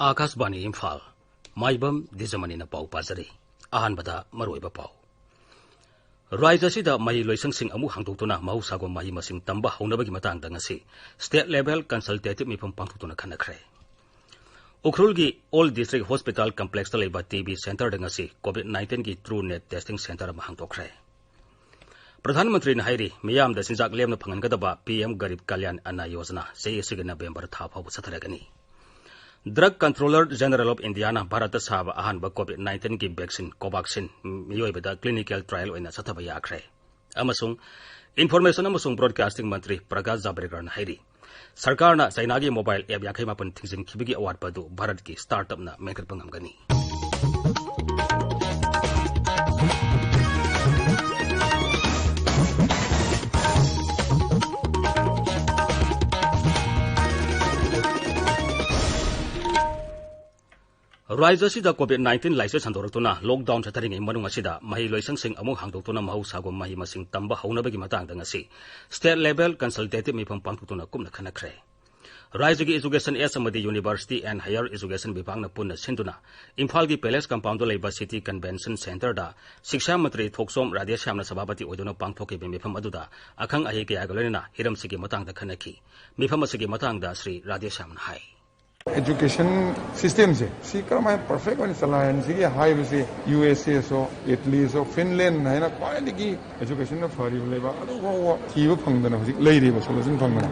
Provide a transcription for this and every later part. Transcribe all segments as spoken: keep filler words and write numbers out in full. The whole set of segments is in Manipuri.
ꯑꯥꯀꯥꯁꯕꯥꯅꯤ ꯏꯝꯐꯥꯜ, ꯃꯥꯏꯕꯝ ꯗꯤꯖꯃꯅꯤꯅ ꯄꯥꯎ ꯄꯥꯖꯔꯤ꯫ ꯑꯍꯥꯟꯕꯗ ꯃꯔꯨꯑꯣꯏꯕ ꯄꯥꯎ꯫ ꯔꯥꯖ꯭ꯌ ꯑꯁꯤꯗ ꯃꯍꯩ ꯂꯣꯏꯁꯪꯁꯤꯡ ꯑꯃꯨꯛ ꯍꯥꯡꯗꯣꯛꯇꯨꯅ ꯃꯍꯧꯁꯥꯒꯨꯝ ꯃꯍꯩ ꯃꯁꯤꯡ ꯇꯝꯕ ꯍꯧꯅꯕꯒꯤ ꯃꯇꯥꯡꯗ ꯉꯁꯤ state level consultative ꯃꯤꯐꯝ ꯄꯥꯡꯊꯣꯛꯇꯨꯅ ꯈꯟꯅꯈ꯭ꯔꯦ꯫ ꯎꯈ꯭ꯔꯨꯜꯒꯤ All District Hospital Complexꯇ ꯂꯩꯕ ꯇꯤ ꯕꯤ centreꯗ ꯉꯁꯤ COVID nineteenꯒꯤ TrueNat testing centre ꯑꯃ ꯍꯥꯡꯗꯣꯛꯈ꯭ꯔꯦ꯫ ꯄ꯭ꯔꯙꯥꯟ ꯃꯟꯇ꯭ꯔꯤꯅ ꯍꯥꯏꯔꯤ, ꯃꯤꯌꯥꯝꯗ ꯆꯤꯟꯖꯥꯛ ꯂꯦꯝꯅ ꯐꯪꯍꯟꯒꯗꯕ ꯄꯤ ꯑꯦꯝ ꯒꯔꯤꯕ ꯀꯜꯌꯥꯟ ꯑꯟꯅ ꯌꯣꯖꯅꯥ ꯆꯍꯤ ꯑꯁꯤꯒꯤ ꯅꯕꯦꯝꯕꯔ ꯊꯥ ꯐꯥꯎꯕ ꯆꯠꯊꯔꯒꯅꯤ꯫ Drug Controller General of Indiaꯅ ꯚꯥꯔꯠꯇ ꯁꯥꯕ ꯑꯍꯥꯟꯕ COVID nineteenꯒꯤ vaccine Covaxin ꯃꯤꯑꯣꯏꯕꯗ clinical trial ꯑꯣꯏꯅ ꯆꯠꯊꯕ ꯌꯥꯈ꯭ꯔꯦ꯫ ꯑꯃꯁꯨꯡ Information ꯑꯃꯁꯨꯡ Broadcasting ꯃꯟꯇ꯭ꯔꯤ ꯄ꯭ꯔꯀꯥꯁ ꯖꯥꯕ꯭ꯔꯦꯀꯔꯅ ꯍꯥꯏꯔꯤ, ꯁꯔꯀꯥꯔꯅ ꯆꯥꯏꯅꯥꯒꯤ mobile app ꯌꯥꯡꯈꯩ ꯃꯥꯄꯟ ꯊꯤꯡꯖꯤꯟꯈꯤꯕꯒꯤ ꯑꯋꯥꯠꯄ ꯑꯗꯨ ꯚꯥꯔꯠꯀꯤ startupꯅ ꯃꯦꯟꯈꯠꯄ ꯉꯝꯒꯅꯤ꯫ ꯔꯥꯖ꯭ꯌ ꯑꯁꯤꯗ COVID nineteen ꯂꯥꯏꯆꯠ ꯁꯟꯗꯣꯔꯛꯇꯨꯅ lockdown ꯆꯠꯊꯔꯤꯉꯩ ꯃꯅꯨꯡ ꯑꯁꯤꯗ ꯃꯍꯩ ꯂꯣꯏꯁꯪꯁꯤꯡ ꯑꯃꯨꯛ ꯍꯥꯡꯗꯣꯛꯇꯨꯅ ꯃꯍꯧꯁꯥꯒꯨꯝ ꯃꯍꯩ ꯃꯁꯤꯡ ꯇꯝꯕ ꯍꯧꯅꯕꯒꯤ ꯃꯇꯥꯡꯗ ꯉꯁꯤ state level consultative ꯃꯤꯐꯝ ꯄꯥꯡꯊꯣꯛꯇꯨꯅ ꯀꯨꯞꯅ ꯈꯟꯅꯈ꯭ꯔꯦ꯫ ꯔꯥꯖ꯭ꯌꯒꯤ Education Act ꯑꯃꯗꯤ University and Higher Education ꯕꯤꯚꯥꯒꯅ ꯄꯨꯟꯅ ꯁꯤꯟꯗꯨꯅ ꯏꯝꯐꯥꯜꯒꯤ Palace Compoundꯗ ꯂꯩꯕ City Convention Centreꯗ ꯁꯤꯛꯁꯥ ꯃꯟꯇ꯭ꯔꯤ ꯊꯣꯛꯆꯣꯝ ꯔꯥꯙꯦꯁ꯭ꯌꯥꯝꯅ ꯁꯚꯥꯄꯇꯤ ꯑꯣꯏꯗꯨꯅ ꯄꯥꯡꯊꯣꯛꯈꯤꯕ ꯃꯤꯐꯝ ꯑꯗꯨꯗ ꯑꯈꯪ ꯑꯍꯩ ꯀꯌꯥꯒ ꯂꯣꯏꯅꯅ ꯍꯤꯔꯝꯁꯤꯒꯤ ꯃꯇꯥꯡꯗ ꯈꯟꯅꯈꯤ꯫ ꯃꯤꯐꯝ ꯑꯁꯤꯒꯤ ꯃꯇꯥꯡꯗ ꯁ꯭ꯔꯤ ꯔꯥꯙꯦꯁ꯭ꯌꯥꯝꯅ ꯍꯥꯏ꯫ Education systemꯁꯦ ꯁꯤ ꯀꯔꯝꯍꯥꯏꯅ perfect ꯑꯣꯏꯅ ꯆꯂꯥꯏꯍꯟꯁꯤꯒꯦ ꯍꯥꯏꯕꯁꯤ ꯌꯨ ꯑꯦꯁ ꯑꯦꯁꯨ, ꯏꯇꯂꯤꯁꯨ, ꯐꯤꯟꯂꯦꯟ ꯍꯥꯏꯅ ꯈ꯭ꯋꯥꯏꯗꯒꯤ educationꯗ ꯐꯔꯤꯕ ꯂꯩꯕꯥꯛ ꯑꯗꯨ ꯐꯥꯎꯕ ꯊꯤꯕ ꯐꯪꯗꯅ ꯍꯧꯖꯤꯛ ꯂꯩꯔꯤꯕ, solution ꯐꯪꯗꯅ꯫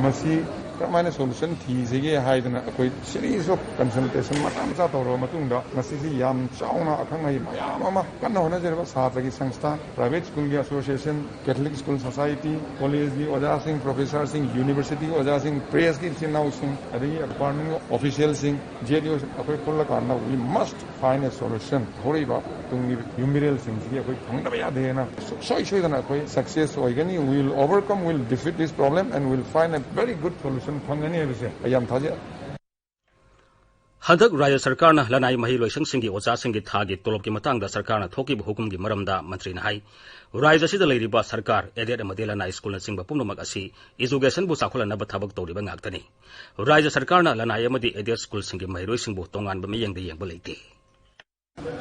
ꯃꯁꯤ ꯀꯔꯝꯍꯥꯏꯅ solution ꯊꯤꯁꯤꯒꯦ ꯍꯥꯏꯗꯅ ꯑꯩꯈꯣꯏ series of consultation ꯃꯆꯥ ꯃꯆꯥ ꯇꯧꯔꯕ ꯃꯇꯨꯡꯗ ꯉꯁꯤꯁꯤ ꯌꯥꯝ ꯆꯥꯎꯅ ꯑꯈꯪ ꯑꯍꯩ ꯃꯌꯥꯝ ꯑꯃ, ꯀꯟꯅ ꯍꯣꯠꯅꯖꯔꯤꯕ ꯁꯥꯇ꯭ꯔꯒꯤ ꯁꯪꯁꯊꯥꯟ, private schoolꯒꯤ association, Catholic School Society, collegeꯀꯤ ꯑꯣꯖꯥꯁꯤꯡ, professorꯁꯤꯡ, universityꯒꯤ ꯑꯣꯖꯥꯁꯤꯡ, pressꯀꯤ ꯏꯆꯤꯟ ꯏꯅꯥꯎꯁꯤꯡ, ꯑꯗꯒꯤ department officialꯁꯤꯡ, ꯖꯦ ꯗꯤ ꯑꯣ ꯑꯩꯈꯣꯏ ꯄꯨꯜꯂꯀꯥꯟꯗ we must find a solution꯫ ꯍꯧꯔꯛꯏꯕ ꯇꯨꯡꯒꯤ ꯌꯨꯝꯕꯤꯔꯦꯜꯁꯤꯡꯁꯤꯒꯤ ꯑꯩꯈꯣꯏ ꯐꯪꯗꯕ ꯌꯥꯗꯦꯅ ꯁꯨꯡꯁꯣꯏ ꯁꯣꯏꯗꯅ ꯑꯩꯈꯣꯏ success ꯑꯣꯏꯒꯅꯤ꯫ We will overcome, we will defeat this problem and we will find a very good solution ꯐꯪꯒꯅꯤ ꯍꯥꯏꯕꯁꯦ ꯑꯩ ꯌꯥꯝ ꯊꯥꯖꯩ꯫ ꯍꯟꯗꯛ ꯔꯥꯖ꯭ꯌ ꯁꯔꯀꯥꯔꯅ ꯂꯅꯥꯏ ꯃꯍꯩꯂꯣꯏꯁꯪꯁꯤꯡꯒꯤ ꯑꯣꯖꯥꯁꯤꯡꯒꯤ ꯊꯥꯒꯤ ꯇꯣꯂꯣꯞꯀꯤ ꯃꯇꯥꯡꯗ ꯁꯔꯀꯥꯔꯅ ꯊꯣꯛꯈꯤꯕ ꯍꯨꯀꯨꯝꯒꯤ ꯃꯔꯝꯗ ꯃꯟꯇ꯭ꯔꯤꯅ ꯍꯥꯏ, ꯔꯥꯖ꯭ꯌ ꯑꯁꯤꯗ ꯂꯩꯔꯤꯕ ꯁꯔꯀꯥꯔ, aided ꯑꯃꯗꯤ ꯂꯅꯥꯏ ꯁ꯭ꯀꯨꯜꯅꯆꯤꯡꯕ ꯄꯨꯝꯅꯃꯛ ꯑꯁꯤ educationꯕꯨ ꯆꯥꯎꯈꯠꯍꯟꯅꯕ ꯊꯕꯛ ꯇꯧꯔꯤꯕ ꯉꯥꯛꯇꯅꯤ꯫ ꯔꯥꯖ꯭ꯌ ꯁꯔꯀꯥꯔꯅ ꯂꯅꯥꯏ ꯑꯃꯗꯤ aided ꯁ꯭ꯀꯨꯜꯁꯤꯡꯒꯤ ꯃꯍꯩꯔꯣꯏꯁꯤꯡꯕꯨ ꯇꯣꯉꯥꯟꯕ ꯃꯤꯠꯌꯦꯡꯗ ꯌꯦꯡꯕ ꯂꯩꯇꯦ꯫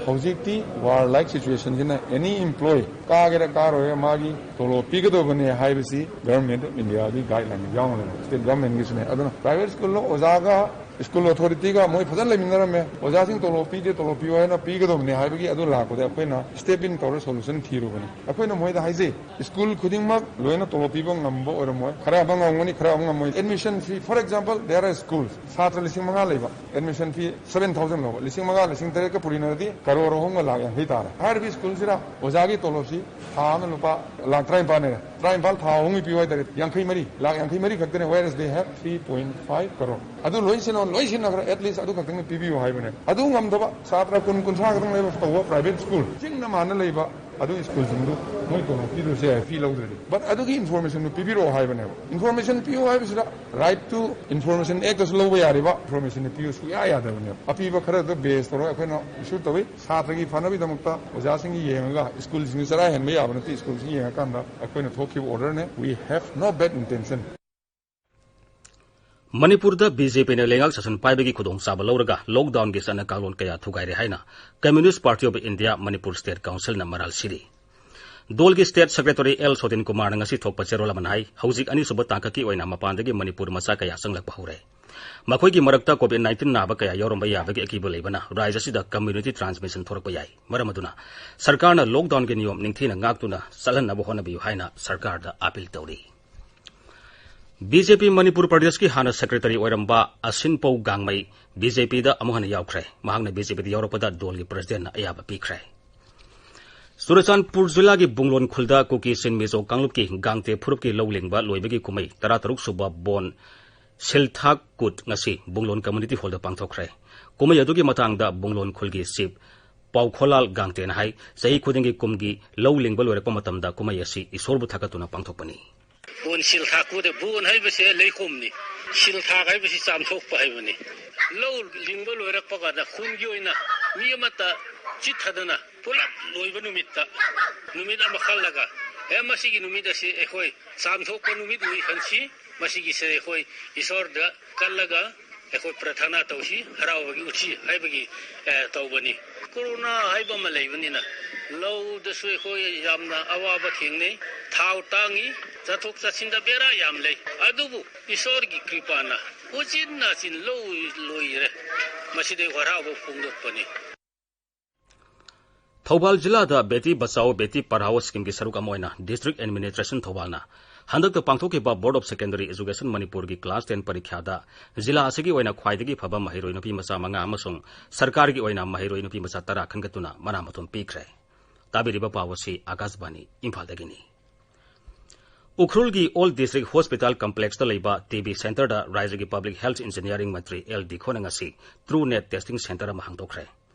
ꯍꯧꯖꯤꯛꯇꯤ war like situationꯁꯤꯅ any employee ꯀꯥꯒꯦꯔꯥ ꯀꯥꯔꯣꯏꯒꯦꯔꯥ ꯃꯥꯒꯤ ꯇꯣꯂꯣꯞ ꯄꯤꯒꯗꯧꯕꯅꯦ ꯍꯥꯏꯕꯁꯤ Government of Indiaꯒꯤ guideline ꯌꯥꯎꯅ ꯂꯩꯕ, state governmentꯒꯤꯁꯨꯅꯦ꯫ ꯑꯗꯨꯅ private schoolꯂꯣ ꯑꯣꯖꯥꯒ school authorityꯒ ꯃꯣꯏ ꯐꯖꯅ ꯂꯩꯃꯤꯟꯅꯔꯝꯃꯦ꯫ ꯑꯣꯖꯥꯁꯤꯡ ꯇꯣꯂꯣꯞ ꯄꯤꯗꯦ, ꯇꯣꯂꯣꯞ ꯄꯤꯌꯨ ꯍꯥꯏꯅ ꯄꯤꯒꯗꯧꯕꯅꯦ ꯍꯥꯏꯕꯒꯤ ꯑꯗꯨ ꯂꯥꯛꯄꯗ ꯑꯩꯈꯣꯏꯅ step in ꯇꯧꯔ solution ꯊꯤꯔꯨꯕꯅꯤ꯫ ꯑꯩꯈꯣꯏꯅ ꯃꯣꯏꯗ ꯍꯥꯏꯖꯩ, school ꯈꯨꯗꯤꯡꯃꯛ ꯂꯣꯏꯅ ꯇꯣꯂꯣꯞ ꯄꯤꯕ ꯉꯝꯕ ꯑꯣꯏꯔꯝꯃꯣꯏ, ꯈꯔ ꯑꯃ ꯉꯝꯒꯅꯤ, ꯈꯔ ꯑꯃ ꯉꯝꯃꯣꯏ꯫ Admission fee, for example, there are schools ꯁꯥꯇ꯭ꯔ ꯂꯤꯁꯤꯡ ꯃꯉꯥ ꯂꯩꯕ, admission fee seven thousand ꯂꯧꯕ, ꯂꯤꯁꯤꯡ ꯃꯉꯥ ꯂꯤꯁꯤꯡ ꯇꯔꯦꯠꯀ ꯄꯨꯔꯤꯅꯔꯗꯤ ꯀꯔꯣꯔ ꯑꯍꯨꯝꯒ ꯂꯥꯛ ꯌꯥꯡꯈꯩ ꯇꯥꯔꯦ꯫ ꯍꯥꯏꯔꯤꯕ schoolꯁꯤꯗ ꯑꯣꯖꯥꯒꯤ ꯇꯣꯂꯣꯞꯁꯤ ꯊꯥ ꯑꯃ ꯂꯨꯄꯥ ꯂꯥꯛ ꯇꯔꯥꯅꯤꯄꯥꯟꯅꯦ꯫ ꯇꯔꯥꯅꯤꯄꯥꯟ ꯊꯥ ꯑꯍꯨꯝꯒꯤ ꯄꯤꯌꯨ ꯍꯥꯏꯇꯥꯔꯗꯤ ꯌꯥꯡꯈꯩ ꯃꯔꯤ, ꯂꯥꯛ ꯌꯥꯡꯈꯩ ꯃꯔꯤ ꯈꯛꯇꯅꯦ, whereas they have three point five crore꯫ ꯑꯗꯨ ꯂꯣꯏ ꯁꯤꯟꯅ, ꯂꯣꯏ ꯁꯤꯟꯅꯈ꯭ꯔꯦ, at least ꯑꯗꯨ ꯈꯛꯇꯪ ꯄꯤꯕꯤꯌꯨ ꯍꯥꯏꯕꯅꯦ꯫ ꯑꯗꯨ ꯉꯝꯗꯕ ꯁꯥꯇ꯭ꯔ ꯀꯨꯟ ꯀꯨꯟꯊ꯭ꯔꯥ ꯈꯛꯇꯪ ꯂꯩꯕ ꯇꯧꯕ private school ꯆꯤꯡꯅ ꯃꯥꯟꯅ ꯂꯩꯕ ꯑꯗꯨ schoolꯁꯤꯡꯗꯨ ꯃꯣꯏ ꯇꯣꯂꯣꯞ ꯄꯤꯗ꯭ꯔꯁꯨ ꯌꯥꯏ, fee ꯂꯧꯗ꯭ꯔꯗꯤ꯫ But ꯑꯗꯨꯒꯤ informationꯗꯨ ꯄꯤꯕꯤꯔꯛꯑꯣ ꯍꯥꯏꯕꯅꯦꯕ꯫ Information ꯄꯤꯌꯨ ꯍꯥꯏꯕꯁꯤꯗ Right to Information Actꯇꯁꯨ ꯂꯧꯕ ꯌꯥꯔꯤꯕ informationꯗꯤ ꯄꯤꯌꯨ ꯁꯨꯡꯌꯥ ꯌꯥꯗꯕꯅꯦꯕ꯫ ꯑꯄꯤꯕ ꯈꯔꯗ base ꯇꯧꯔꯒ ꯑꯩꯈꯣꯏꯅ issue ꯇꯧꯏ꯫ ꯁꯥꯇ꯭ꯔꯒꯤ ꯐꯅꯕꯒꯤꯗꯃꯛꯇ ꯑꯣꯖꯥꯁꯤꯡꯒꯤ ꯌꯦꯡꯉꯒ schoolꯁꯤꯡꯁꯤ ꯆꯔꯥ ꯍꯦꯟꯕ ꯌꯥꯕ ꯅꯠꯇꯦ, schoolꯁꯤꯡ ꯌꯦꯡꯉꯀꯥꯟꯗ ꯑꯩꯈꯣꯏꯅ ꯊꯣꯛꯈꯤꯕ orderꯅꯦ꯫ We have no bad intention꯫ ꯃꯅꯤꯄꯨꯔꯗ BJPꯅ ꯂꯩꯉꯥꯛ ꯁꯥꯁꯟ ꯄꯥꯏꯕꯒꯤ ꯈꯨꯗꯣꯡꯆꯥꯕ ꯂꯧꯔꯒ lockdownꯒꯤ ꯆꯠꯅ ꯀꯥꯡꯂꯣꯟ ꯀꯌꯥ ꯊꯨꯒꯥꯏꯔꯦ ꯍꯥꯏꯅ Communist Party of India Manipur State Councilꯅ ꯃꯔꯥꯜ ꯁꯤꯔꯤ꯫ ꯗꯣꯜꯒꯤ state secretary ꯑꯦꯜ ꯁꯣꯇꯤꯟ ꯀꯨꯃꯥꯔꯅ ꯉꯁꯤ ꯊꯣꯛꯄ ꯆꯦꯔꯣꯜ ꯑꯃꯅ ꯍꯥꯏ, ꯍꯧꯖꯤꯛ ꯑꯅꯤꯁꯨꯕ ꯇꯥꯡꯀꯛꯀꯤ ꯑꯣꯏꯅ ꯃꯄꯥꯟꯗꯒꯤ ꯃꯅꯤꯄꯨꯔ ꯃꯆꯥ ꯀꯌꯥ ꯆꯪꯂꯛꯄ ꯍꯧꯔꯦ꯫ ꯃꯈꯣꯏꯒꯤ ꯃꯔꯛꯇ COVID nineteen ꯅꯥꯕ ꯀꯌꯥ ꯌꯥꯎꯔꯝꯕ ꯌꯥꯕꯒꯤ ꯑꯀꯤꯕ ꯂꯩꯕꯅ ꯔꯥꯖ꯭ꯌ ꯑꯁꯤꯗ community transmission ꯊꯣꯔꯛꯄ ꯌꯥꯏ꯫ ꯃꯔꯝ ꯑꯗꯨꯅ ꯁꯔꯀꯥꯔꯅ lockdownꯒꯤ ꯅꯤꯌꯣꯝ ꯅꯤꯡꯊꯤꯅ ꯉꯥꯛꯇꯨꯅ ꯆꯠꯍꯟꯅꯕ ꯍꯣꯠꯅꯕꯤꯌꯨ ꯍꯥꯏꯅ ꯁꯔꯀꯥꯔꯗ appeal ꯇꯧꯔꯤ꯫ BJP ꯃꯅꯤꯄꯨꯔ ꯄ꯭ꯔꯗꯦꯁꯀꯤ ꯍꯥꯟꯅ secretary ꯑꯣꯏꯔꯝꯕ ꯑꯁꯤꯟꯄꯧ ꯒꯥꯡꯃꯩ BJPꯗ ꯑꯃꯨꯛ ꯍꯟꯅ ꯌꯥꯎꯈ꯭ꯔꯦ꯫ ꯃꯍꯥꯛꯅ BJPꯗ ꯌꯥꯎꯔꯛꯄꯗ ꯗꯣꯜꯒꯤ presidentꯅ ꯑꯌꯥꯕ ꯄꯤꯈ꯭ꯔꯦ꯫ ꯆꯨꯔꯆꯥꯟꯄꯨꯔ ꯖꯤꯂꯥꯒꯤ ꯕꯨꯡꯂꯣꯟ ꯈꯨꯜꯗ ꯀꯨꯀꯤ ꯆꯤꯟ ꯃꯤꯖꯣ ꯀꯥꯡꯂꯨꯞꯀꯤ ꯒꯥꯡꯇꯦ ꯐꯨꯔꯨꯞꯀꯤ ꯂꯧ ꯂꯤꯡꯕ ꯂꯣꯏꯕꯒꯤ ꯀꯨꯝꯍꯩ ꯇꯔꯥꯇꯔꯨꯛ ꯁꯨꯕ ꯕꯣꯟ ꯁꯤꯜꯊꯥꯛ ꯀꯨꯠ ꯉꯁꯤ ꯕꯨꯡꯂꯣꯟ community hallꯗ ꯄꯥꯡꯊꯣꯛꯈ꯭ꯔꯦ꯫ ꯀꯨꯝꯍꯩ ꯑꯗꯨꯒꯤ ꯃꯇꯥꯡꯗ ꯕꯨꯡꯂꯣꯟ ꯈꯨꯜꯒꯤ chief ꯄꯥꯎꯈꯣꯂꯥꯜ ꯒꯥꯡꯇꯦꯅ ꯍꯥꯏ, ꯆꯍꯤ ꯈꯨꯗꯤꯡꯒꯤ ꯀꯨꯝꯒꯤ ꯂꯧ ꯂꯤꯡꯕ ꯂꯣꯏꯔꯛꯄ ꯃꯇꯝꯗ ꯀꯨꯝꯍꯩ ꯑꯁꯤ ꯏꯁꯣꯔꯕꯨ ꯊꯥꯒꯠꯇꯨꯅ ꯄꯥꯡꯊꯣꯛꯄꯅꯤ꯫ ꯕꯣꯟ ꯁꯤꯜ ꯊꯥꯛꯄꯗ, ꯕꯣꯟ ꯍꯥꯏꯕꯁꯦ ꯂꯩꯈꯣꯝꯅꯤ, ꯁꯤꯜ ꯊꯥꯛ ꯍꯥꯏꯕꯁꯤ ꯆꯥꯝꯊꯣꯛꯄ ꯍꯥꯏꯕꯅꯤ꯫ ꯂꯧ ꯂꯤꯡꯕ ꯂꯣꯏꯔꯛꯄ ꯀꯥꯟꯗ ꯈꯨꯟꯒꯤ ꯑꯣꯏꯅ ꯃꯤ ꯑꯃꯠꯇ ꯆꯤꯠꯊꯗꯅ ꯄꯨꯂꯞ ꯂꯣꯏꯕ ꯅꯨꯃꯤꯠꯇ, ꯅꯨꯃꯤꯠ ꯑꯃ ꯈꯜꯂꯒ, ꯑꯦ, ꯃꯁꯤꯒꯤ ꯅꯨꯃꯤꯠ ꯑꯁꯤ ꯑꯩꯈꯣꯏ ꯆꯥꯝꯊꯣꯛꯄ ꯅꯨꯃꯤꯠ ꯑꯣꯏꯍꯟꯁꯤ꯫ ꯃꯁꯤꯒꯤꯁꯦ ꯑꯩꯈꯣꯏ ꯏꯁꯣꯔꯗ ꯀꯜꯂꯒ ꯑꯩꯈꯣꯏ ꯄ꯭ꯔꯊꯅꯥ ꯇꯧꯁꯤ, ꯍꯔꯥꯎꯕꯒꯤ ꯎꯠꯁꯤ ꯍꯥꯏꯕꯒꯤ, ꯑꯦ, ꯇꯧꯕꯅꯤ꯫ ꯀꯣꯔꯣꯅꯥ ꯍꯥꯏꯕ ꯑꯃ ꯂꯩꯕꯅꯤꯅ ꯂꯧꯗꯁꯨ ꯑꯩꯈꯣꯏ ꯌꯥꯝꯅ ꯑꯋꯥꯕ ꯊꯦꯡꯅꯩ꯫ ꯊꯥꯎ ꯇꯥꯡꯉꯤ, ꯆꯠꯊꯣꯛ ꯆꯠꯁꯤꯟꯗ ꯕꯦꯔꯥ ꯌꯥꯝ ꯂꯩ꯫ ꯑꯗꯨꯕꯨ ꯏꯁꯣꯔꯒꯤ ꯀ꯭ꯔꯤꯄꯥꯅ ꯎꯆꯤꯟ ꯅꯥꯆꯤꯟ ꯂꯧ ꯂꯣꯏꯔꯦ꯫ ꯃꯁꯤꯗ ꯍꯔꯥꯎꯕ ꯐꯣꯡꯗꯣꯛꯄꯅꯤ꯫ ꯊꯧꯕꯥꯜ ꯖꯤꯂꯥꯗ ꯕꯦꯇꯤ ꯕꯆꯥꯎ ꯕꯦꯇꯤ ꯄꯔꯍꯥꯎ ꯁ꯭ꯀꯤꯝꯒꯤ ꯁꯔꯨꯛ ꯑꯃ ꯑꯣꯏꯅ ꯗꯤꯁꯇ꯭ꯔꯤꯛ ꯑꯦꯗꯃꯤꯅꯤꯁꯇ꯭ꯔꯦꯁꯟ ꯊꯧꯕꯥꯜꯅ ꯍꯟꯗꯛꯇ ꯄꯥꯡꯊꯣꯛꯈꯤꯕ ꯕꯣꯔꯗ ꯑꯣꯐ ꯁꯦꯀꯦꯟꯗꯔꯤ ꯑꯦꯖꯨꯀꯦꯁꯟ ꯃꯅꯤꯄꯨꯔꯒꯤ ꯀ꯭ꯂꯥꯁ ꯇꯦꯟ ꯄꯔꯤꯈ꯭ꯌꯥꯗ ꯖꯤꯂꯥ ꯑꯁꯤꯒꯤ ꯑꯣꯏꯅ ꯈ꯭ꯋꯥꯏꯗꯒꯤ ꯐꯕ ꯃꯍꯩꯔꯣꯏ ꯅꯨꯄꯤ ꯃꯆꯥ ꯃꯉꯥ ꯑꯃꯁꯨꯡ ꯁꯔꯀꯥꯔꯒꯤ ꯑꯣꯏꯅ ꯃꯍꯩꯔꯣꯏ ꯅꯨꯄꯤ ꯃꯆꯥ ꯇꯔꯥ ꯈꯟꯒꯠꯇꯨꯅ ꯃꯅꯥ ꯃꯊꯨꯝ ꯄꯤꯈ꯭ꯔꯦ꯫ ꯇꯥꯕꯤꯔꯤꯕ ꯄꯥꯎ ꯑꯁꯤ ꯑꯥꯀꯥꯁꯕꯥꯅꯤ ꯏꯝꯐꯥꯜꯗꯒꯤꯅꯤ꯫ ꯎꯈ꯭ꯔꯨꯜꯒꯤ ꯑꯣꯜ ꯗꯤꯁꯇ꯭ꯔꯤꯛ ꯍꯣꯁꯄꯤꯇꯥꯜ ꯀꯝꯄ꯭ꯂꯦꯛꯁꯇ ꯂꯩꯕ ꯇꯤ ꯕꯤ ꯁꯦꯟꯇꯔꯗ ꯔꯥꯖ꯭ꯌꯒꯤ ꯄꯕ꯭ꯂꯤꯛ ꯍꯦꯜꯊ ꯏꯟꯖꯤꯅꯤꯌꯥꯔꯤꯡ ꯃꯟꯇ꯭ꯔꯤ ꯑꯦꯜ ꯗꯤꯈꯣꯅ ꯉꯁꯤ ꯇ꯭ꯔꯨ ꯅꯦꯠ ꯇꯦꯁꯇꯤꯡ ꯁꯦꯟꯇꯔ ꯑꯃ ꯍꯥꯡꯗꯣꯛꯈ꯭ꯔꯦ꯫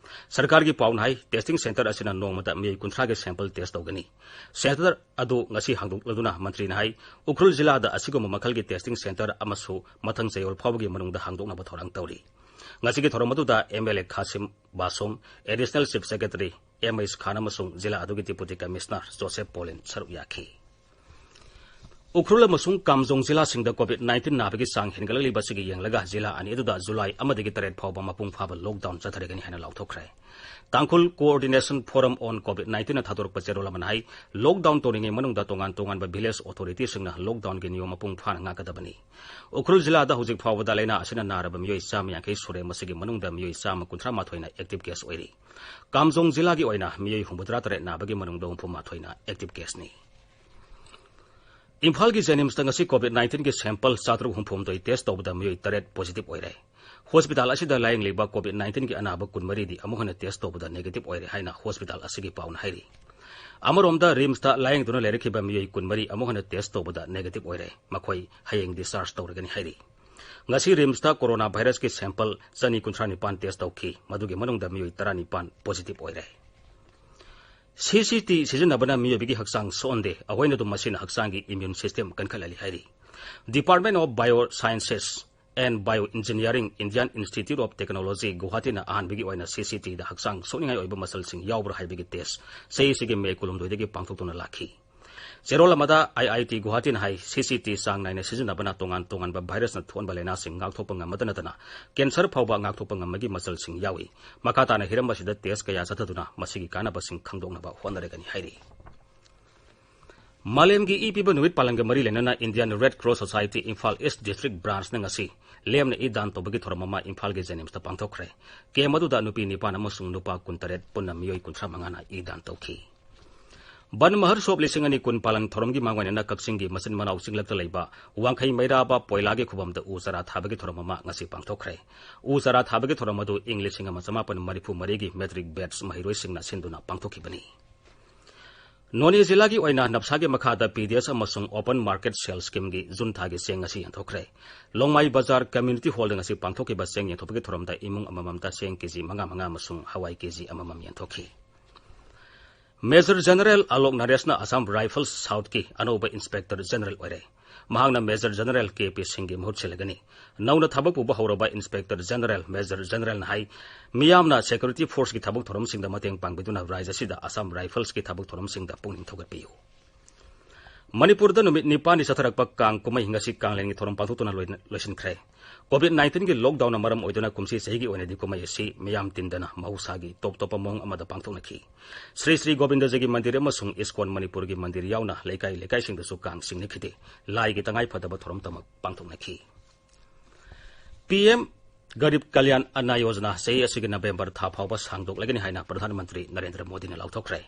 ꯁꯔꯀꯥꯔꯒꯤ ꯄꯥꯎꯅ ꯍꯥꯏ, ꯇꯦꯁꯇꯤꯡ ꯁꯦꯟꯇꯔ ꯑꯁꯤꯅ ꯅꯣꯡꯃꯗ ꯃꯤꯑꯣꯏ ꯀꯨꯟꯊ꯭ꯔꯥꯒꯤ ꯁꯦꯝꯄꯜ ꯇꯦꯁ ꯇꯧꯒꯅꯤ꯫ ꯁꯦꯟꯇꯔ ꯑꯗꯨ ꯉꯁꯤ ꯍꯥꯡꯗꯣꯛꯂꯗꯨꯅ ꯃꯟꯇ꯭ꯔꯤꯅ ꯍꯥꯏ, ꯎꯈ꯭ꯔꯨꯜ ꯖꯤꯂꯥꯗ ꯑꯁꯤꯒꯨꯝꯕ ꯃꯈꯜꯒꯤ ꯇꯦꯁꯇꯤꯡ ꯁꯦꯟꯇꯔ ꯑꯃꯁꯨ ꯃꯊꯪ ꯆꯌꯣꯜ ꯐꯥꯎꯕꯒꯤ ꯃꯅꯨꯡꯗ ꯍꯥꯡꯗꯣꯛꯅꯕ ꯊꯧꯔꯥꯡ ꯇꯧꯔꯤ꯫ ꯉꯁꯤꯒꯤ ꯊꯧꯔꯝ ꯑꯗꯨꯗ M L A Khashim Vashum, additional chief secretary M H Khan ꯑꯃꯁꯨꯡ ꯖꯤꯂꯥ ꯑꯗꯨꯒꯤ ꯗꯤꯄꯨꯇꯤ ꯀꯃꯤꯁꯅꯔ ꯖꯣꯁꯦꯐ ꯄꯣꯂꯤꯟ ꯁꯔꯨꯛ ꯌꯥꯈꯤ꯫ ꯎꯈ꯭ꯔꯨꯜ ꯑꯃꯁꯨꯡ ꯀꯥꯝꯖꯣꯡ ꯖꯤꯂꯥꯁꯤꯡꯗ ꯀꯣꯚꯤꯗ ꯅꯥꯏꯟꯇꯤꯟ ꯅꯥꯕꯒꯤ ꯆꯥꯡ ꯍꯦꯟꯒꯠꯂꯛꯂꯤꯕ ꯑꯁꯤꯒꯤ ꯌꯦꯡꯂꯒ ꯖꯤꯂꯥ ꯑꯅꯤ ꯑꯗꯨꯗ ꯖꯨꯂꯥꯏ ꯑꯃꯗꯒꯤ ꯇꯔꯦꯠ ꯐꯥꯎꯕ ꯃꯄꯨꯡ ꯐꯥꯕ ꯂꯣꯛꯗꯥꯎꯟ ꯆꯠꯊꯔꯒꯅꯤ ꯍꯥꯏꯅ ꯂꯥꯎꯊꯣꯛꯈ꯭ꯔꯦ꯫ ꯇꯥꯡꯈꯨꯜ ꯀꯣꯑꯣꯔꯗꯤꯅꯦꯁꯟ ꯐꯣꯔꯝ ꯑꯣꯟ ꯀꯣꯚꯤꯗ ꯅꯥꯏꯟꯇꯤꯟꯅ ꯊꯥꯗꯣꯔꯛꯄ ꯆꯦꯔꯣꯜ ꯑꯃꯅ ꯍꯥꯏ, ꯂꯣꯛꯗꯥꯎꯟ ꯇꯧꯔꯤꯉꯩ ꯃꯅꯨꯡꯗ ꯇꯣꯉꯥꯟ ꯇꯣꯉꯥꯟꯕ ꯚꯤꯂꯦꯖ ꯑꯣꯊꯣꯔꯤꯇꯤꯁꯤꯡꯅ ꯂꯣꯛꯗꯥꯎꯟꯒꯤ ꯅꯤꯌꯣꯝ ꯃꯄꯨꯡ ꯐꯥꯅ ꯉꯥꯛꯀꯗꯕꯅꯤ꯫ ꯎꯈ꯭ꯔꯨꯜ ꯖꯤꯂꯥꯗ ꯍꯧꯖꯤꯛ ꯐꯥꯎꯕꯗ ꯂꯥꯏꯅꯥ ꯑꯁꯤꯅ ꯅꯥꯔꯕ ꯃꯤꯑꯣꯏ ꯆꯥꯝꯃ ꯌꯥꯡꯈꯩ ꯁꯨꯔꯦ꯫ ꯃꯁꯤꯒꯤ ꯃꯅꯨꯡꯗ ꯃꯤꯑꯣꯏ ꯆꯥꯝꯃ ꯀꯨꯟꯊ꯭ꯔꯥ ꯃꯥꯊꯣꯏꯅ ꯑꯦꯛꯇꯤꯚ ꯀꯦꯁ ꯑꯣꯏꯔꯤ꯫ ꯀꯥꯝꯖꯣꯡ ꯖꯤꯂꯥꯒꯤ ꯑꯣꯏꯅ ꯃꯤꯑꯣꯏ ꯍꯨꯝꯐꯨꯇꯔꯥ ꯇꯔꯦꯠ ꯅꯥꯕꯒꯤ ꯃꯅꯨꯡꯗ ꯍꯨꯝꯐꯨ ꯃꯥꯊꯣꯏꯅ ꯑꯦꯛꯇꯤꯚ ꯀꯦꯁꯅꯤ꯫ ꯏꯝꯐꯥꯜꯒꯤ ꯖꯦꯅꯤꯝꯁꯇ ꯉꯁꯤ ꯀꯣꯚꯤꯗ ꯅꯥꯏꯟꯇꯤꯟꯒꯤ ꯁꯦꯝꯄꯜ ꯆꯥꯇ꯭ꯔꯨꯛ ꯍꯨꯝꯐꯨ ꯍꯨꯝꯗꯣꯏ ꯇꯦꯁ ꯇꯧꯕꯗ ꯃꯤꯑꯣꯏ ꯇꯔꯦꯠ ꯄꯣꯖꯤꯇꯤꯚ ꯑꯣꯏꯔꯦ꯫ ꯍꯣꯁꯄꯤꯇꯥꯜ ꯑꯁꯤꯗ ꯂꯥꯌꯦꯡꯂꯤꯕ ꯀꯣꯚꯤꯗ ꯅꯥꯏꯟꯇꯤꯟꯒꯤ ꯑꯅꯥꯕ ꯀꯨꯟꯃꯔꯤꯗꯤ ꯑꯃꯨꯛ ꯍꯟꯅ ꯇꯦꯁ ꯇꯧꯕꯗ ꯅꯦꯒꯦꯇꯤꯚ ꯑꯣꯏꯔꯦ ꯍꯥꯏꯅ ꯍꯣꯁꯄꯤꯇꯥꯜ ꯑꯁꯤꯒꯤ ꯄꯥꯎꯅ ꯍꯥꯏꯔꯤ꯫ ꯑꯃꯔꯣꯝꯗ ꯔꯤꯝꯁꯇ ꯂꯥꯌꯦꯡꯗꯨꯅ ꯂꯩꯔꯛꯈꯤꯕ ꯃꯤꯑꯣꯏ ꯀꯨꯟꯃꯔꯤ ꯑꯃꯨꯛ ꯍꯟꯅ ꯇꯦꯁ ꯇꯧꯕꯗ ꯅꯦꯒꯦꯇꯤꯚ ꯑꯣꯏꯔꯦ꯫ ꯃꯈꯣꯏ ꯍꯌꯦꯡ ꯗꯤꯁꯆꯥꯔꯖ ꯇꯧꯔꯒꯅꯤ ꯍꯥꯏꯔꯤ꯫ ꯉꯁꯤ ꯔꯤꯝꯁꯇ ꯀꯣꯔꯣꯅꯥ ꯚꯥꯏꯔꯁꯀꯤ ꯁꯦꯝꯄꯜ ꯆꯅꯤ ꯀꯨꯟꯊ꯭ꯔꯥ ꯅꯤꯄꯥꯟ ꯇꯦꯁ ꯇꯧꯈꯤ꯫ ꯃꯗꯨꯒꯤ ꯃꯅꯨꯡꯗ ꯃꯤꯑꯣꯏ ꯇꯔꯥꯅꯤꯄꯥꯟ ꯄꯣꯖꯤꯇꯤꯚ ꯑꯣꯏꯔꯦ꯫ ꯁꯤ ꯁꯤ ꯇꯤ ꯁꯤꯖꯤꯟꯅꯕꯅ ꯃꯤꯑꯣꯏꯕꯒꯤ ꯍꯛꯆꯥꯡ ꯁꯣꯛꯍꯟꯗꯦ, ꯑꯩꯈꯣꯏꯅ ꯑꯗꯨꯝ ꯃꯁꯤꯅ ꯍꯛꯆꯥꯡꯒꯤ ꯏꯝꯃ꯭ꯌꯨꯟ ꯁꯤꯁꯇꯦꯝ ꯀꯟꯈꯠꯍꯜꯂꯤ ꯍꯥꯏꯔꯤ꯫ Department of biosciences and bioengineering Indian institute of technology ꯒꯨꯋꯥꯍꯥꯇꯤꯅ ꯑꯍꯥꯟꯕꯒꯤ ꯑꯣꯏꯅ ꯁꯤ ꯁꯤ ꯇꯤꯗ ꯍꯛꯆꯥꯡ ꯁꯣꯛꯅꯤꯡꯉꯥꯏ ꯑꯣꯏꯕ ꯃꯆꯜꯁꯤꯡ ꯌꯥꯎꯕ꯭ꯔꯥ ꯍꯥꯏꯕꯒꯤ ꯇꯦꯁ ꯆꯍꯤꯁꯤꯒꯤ ꯃꯦ ꯀꯨꯟꯍꯨꯝꯗꯣꯏꯗꯒꯤ ꯄꯥꯡꯊꯣꯛꯇꯨꯅ ꯂꯥꯛꯈꯤ꯫ ꯆꯦꯔꯣꯜ ꯑꯃꯗ ꯑꯥꯏ ꯑꯥꯏ ꯇꯤ ꯒꯨꯋꯥꯍꯥꯇꯤꯅ ꯍꯥꯏ, ꯁꯤ ꯁꯤ ꯇꯤ ꯆꯥꯡ ꯅꯥꯏꯅ ꯁꯤꯖꯤꯟꯅꯕꯅ ꯇꯣꯉꯥꯟ ꯇꯣꯉꯥꯟꯕ ꯚꯥꯏꯔꯁꯅ ꯊꯣꯛꯍꯟꯕ ꯂꯥꯏꯅꯥꯁꯤꯡ ꯉꯥꯛꯊꯣꯛꯄ ꯉꯝꯕꯇ ꯅꯠꯇꯅ ꯀꯦꯟꯁꯔ ꯐꯥꯎꯕ ꯉꯥꯛꯊꯣꯛꯄ ꯉꯝꯕꯒꯤ ꯃꯆꯜꯁꯤꯡ ꯌꯥꯎꯏ꯫ ꯃꯈꯥ ꯇꯥꯅ ꯍꯤꯔꯝ ꯑꯁꯤꯗ ꯇꯦꯁ ꯀꯌꯥ ꯆꯠꯊꯗꯨꯅ ꯃꯁꯤꯒꯤ ꯀꯥꯟꯅꯕꯁꯤꯡ ꯈꯪꯗꯣꯛꯅꯕ ꯍꯣꯠꯅꯔꯒꯅꯤ ꯍꯥꯏꯔꯤ꯫ ꯃꯥꯂꯦꯝꯒꯤ ꯏ ꯄꯤꯕ ꯅꯨꯃꯤꯠ ꯄꯥꯂꯟꯒ ꯃꯔꯤ ꯂꯩꯅꯅ Indian Red Cross Society Imphal East District Branchꯅ ꯉꯁꯤ ꯂꯦꯝꯅ ꯏ ꯗꯥꯟ ꯇꯧꯕꯒꯤ ꯊꯧꯔꯝ ꯑꯃ ꯏꯝꯐꯥꯜꯒꯤ ꯖꯦꯅꯤꯝꯁꯇ ꯄꯥꯡꯊꯣꯛꯈ꯭ꯔꯦ꯫ ꯀꯦꯝ ꯑꯗꯨꯗ ꯅꯨꯄꯤ ꯅꯤꯄꯥꯟ ꯑꯃꯁꯨꯡ ꯅꯨꯄꯥ ꯀꯨꯟꯇꯔꯦꯠ, ꯄꯨꯟꯅ ꯃꯤꯑꯣꯏ ꯀꯨꯟꯊ꯭ꯔꯥ ꯃꯉꯥꯅ ꯏ ꯗꯥꯟ ꯇꯧꯈꯤ꯫ ꯕꯟ ꯃꯍꯔꯁꯣꯞ ꯂꯤꯁꯤꯡ ꯑꯅꯤ ꯀꯨꯟ ꯄꯥꯂꯟ ꯊꯧꯔꯝꯒꯤ ꯃꯥꯡꯑꯣꯏꯅꯅ ꯀꯛꯆꯤꯡꯒꯤ ꯃꯆꯤꯟ ꯃꯅꯥꯎ ꯆꯤꯡꯂꯛꯇ ꯂꯩꯕ ꯋꯥꯡꯈꯩ ꯃꯩꯔꯥꯕ ꯄꯣꯏꯂꯥꯒꯤ ꯈꯨꯕꯝꯗ ꯎ ꯆꯥꯔꯥ ꯊꯥꯕꯒꯤ ꯊꯧꯔꯝ ꯑꯃ ꯉꯁꯤ ꯄꯥꯡꯊꯣꯛꯈ꯭ꯔꯦ꯫ ꯎ ꯆꯥꯔꯥ ꯊꯥꯕꯒꯤ ꯊꯧꯔꯝ ꯑꯗꯨ ꯏꯪ ꯂꯤꯁꯤꯡ ꯑꯃ ꯆꯃꯥꯄꯟ ꯃꯔꯤꯐꯨ ꯃꯔꯤꯒꯤ ꯃꯦꯇ꯭ꯔꯤꯛ ꯕꯦꯠꯁ ꯃꯍꯩꯔꯣꯏꯁꯤꯡꯅ ꯁꯤꯟꯗꯨꯅ ꯄꯥꯡꯊꯣꯛꯈꯤꯕꯅꯤ꯫ ꯅꯣꯅꯦ ꯖꯤꯂꯥꯒꯤ ꯑꯣꯏꯅ ꯅꯞꯁꯥꯒꯤ ꯃꯈꯥꯗ ꯄꯤ ꯗꯤ ꯑꯦꯁ ꯑꯃꯁꯨꯡ Open Market Sale Schemeꯒꯤ ꯖꯨꯟ ꯊꯥꯒꯤ ꯆꯦꯡ ꯉꯁꯤ ꯌꯦꯟꯊꯣꯛꯈ꯭ꯔꯦ꯫ ꯂꯣꯡꯃꯥꯏ ꯕꯖꯥꯔ ꯀꯝꯃ꯭ꯌꯨꯅꯤꯇꯤ ꯍꯣꯜꯗ ꯉꯁꯤ ꯄꯥꯡꯊꯣꯛꯈꯤꯕ ꯆꯦꯡ ꯌꯦꯟꯊꯣꯛꯄꯒꯤ ꯊꯧꯔꯝꯗ ꯏꯃꯨꯡ ꯑꯃꯃꯝꯇ ꯆꯦꯡ ꯀꯦꯖꯤ ꯃꯉꯥ ꯃꯉꯥ ꯑꯃꯁꯨꯡ ꯍꯋꯥꯏ ꯀꯦꯖꯤ ꯑꯃꯃꯝ ꯌꯦꯟꯊꯣꯛꯈꯤ꯫ Major general Alok ꯅꯔꯦꯁꯅ Assam rifles ꯁꯥꯎꯠꯀꯤ ꯑꯅꯧꯕ ꯏꯟꯁꯄꯦꯛꯇꯔ ꯖꯦꯅꯔꯦꯜ ꯑꯣꯏꯔꯦ꯫ ꯃꯍꯥꯛꯅ ꯃꯦꯖꯔ ꯖꯦꯅꯔꯦꯜ ꯀꯦ ꯄꯤ ꯁꯤꯡꯒꯤ ꯃꯍꯨꯠ ꯁꯤꯜꯂꯒꯅꯤ꯫ ꯅꯧꯅ ꯊꯕꯛ ꯄꯨꯕ ꯍꯧꯔꯕ ꯏꯟꯁꯄꯦꯛꯇꯔ ꯖꯦꯅꯔꯦꯜ ꯃꯦꯖꯔ ꯖꯦꯅꯔꯦꯜꯅ ꯍꯥꯏ, ꯃꯤꯌꯥꯝꯅ ꯁꯦꯀ꯭ꯌꯨꯔꯤꯇꯤ ꯐꯣꯔꯁꯀꯤ ꯊꯕꯛ ꯊꯧꯔꯝꯁꯤꯡꯗ ꯃꯇꯦꯡ ꯄꯥꯡꯕꯤꯗꯨꯅ ꯔꯥꯏꯖ꯭ꯌ ꯑꯁꯤꯗ ꯑꯁꯥꯝ ꯔꯥꯏꯐꯜꯁꯀꯤ ꯊꯕꯛ ꯊꯧꯔꯝꯁꯤꯡꯗ ꯄꯨꯛꯅꯤꯡ ꯊꯧꯒꯠꯄꯤꯌꯨ꯫ ꯃꯅꯤꯄꯨꯔꯗ ꯅꯨꯃꯤꯠ ꯅꯤꯄꯥꯟꯅꯤ ꯆꯠꯊꯔꯛꯄ ꯀꯥꯡ ꯀꯨꯝꯍꯩ ꯉꯁꯤ ꯀꯥꯡꯂꯦꯟꯒꯤ ꯊꯧꯔꯝ ꯄꯥꯡꯊꯣꯛꯇꯨꯅ ꯂꯣꯏꯅ-, ꯂꯣꯏꯁꯤꯟꯈ꯭ꯔꯦ꯫ ꯀꯣꯚꯤꯗ ꯅꯥꯏꯟꯇꯤꯟꯒꯤ ꯂꯣꯛꯗꯥꯎꯟꯅ ꯃꯔꯝ ꯑꯣꯏꯗꯨꯅ ꯀꯨꯝꯁꯤ ꯆꯍꯤꯒꯤ ꯑꯣꯏꯅꯗꯤ ꯀꯨꯝꯍꯩ ꯑꯁꯤ ꯃꯤꯌꯥꯝ ꯇꯤꯟꯗꯅ ꯃꯍꯧꯁꯥꯒꯤ ꯇꯣꯞ ꯇꯣꯞꯄ ꯃꯑꯣꯡ ꯑꯃꯗ ꯄꯥꯡꯊꯣꯛꯅꯈꯤ꯫ ꯁ꯭ꯔꯤ ꯁ꯭ꯔꯤ ꯒꯣꯕꯤꯟꯗꯖꯤꯒꯤ ꯃꯟꯗꯤꯔ ꯑꯃꯁꯨꯡ ꯏꯁꯀꯣꯟ ꯃꯅꯤꯄꯨꯔꯒꯤ ꯃꯟꯗꯤꯔ ꯌꯥꯎꯅ ꯂꯩꯀꯥꯏ ꯂꯩꯀꯥꯏꯁꯤꯡꯗꯁꯨ ꯀꯥꯡ ꯆꯤꯡꯅꯈꯤꯗꯦ꯫ ꯂꯥꯏꯒꯤ ꯇꯉꯥꯏ ꯐꯗꯕ ꯊꯧꯔꯝꯇꯃꯛ ꯄꯥꯡꯊꯣꯛꯅꯈꯤ꯫ ꯄꯤ ꯑꯦꯝ ꯒꯔꯤꯕ ꯀꯂꯌꯥꯟ ꯑꯟꯅ ꯌꯣꯖꯅꯥ ꯆꯍꯤ ꯑꯁꯤꯒꯤ ꯅꯕꯦꯝꯕꯔ ꯊꯥ ꯐꯥꯎꯕ ꯁꯥꯡꯗꯣꯛꯂꯒꯅꯤ ꯍꯥꯏꯅ ꯄ꯭ꯔꯙꯥꯟ ꯃꯟꯇ꯭ꯔꯤ ꯅꯔꯦꯟꯗ꯭ꯔ ꯃꯣꯗꯤꯅ ꯂꯥꯎꯊꯣꯛꯈ꯭ꯔꯦ꯫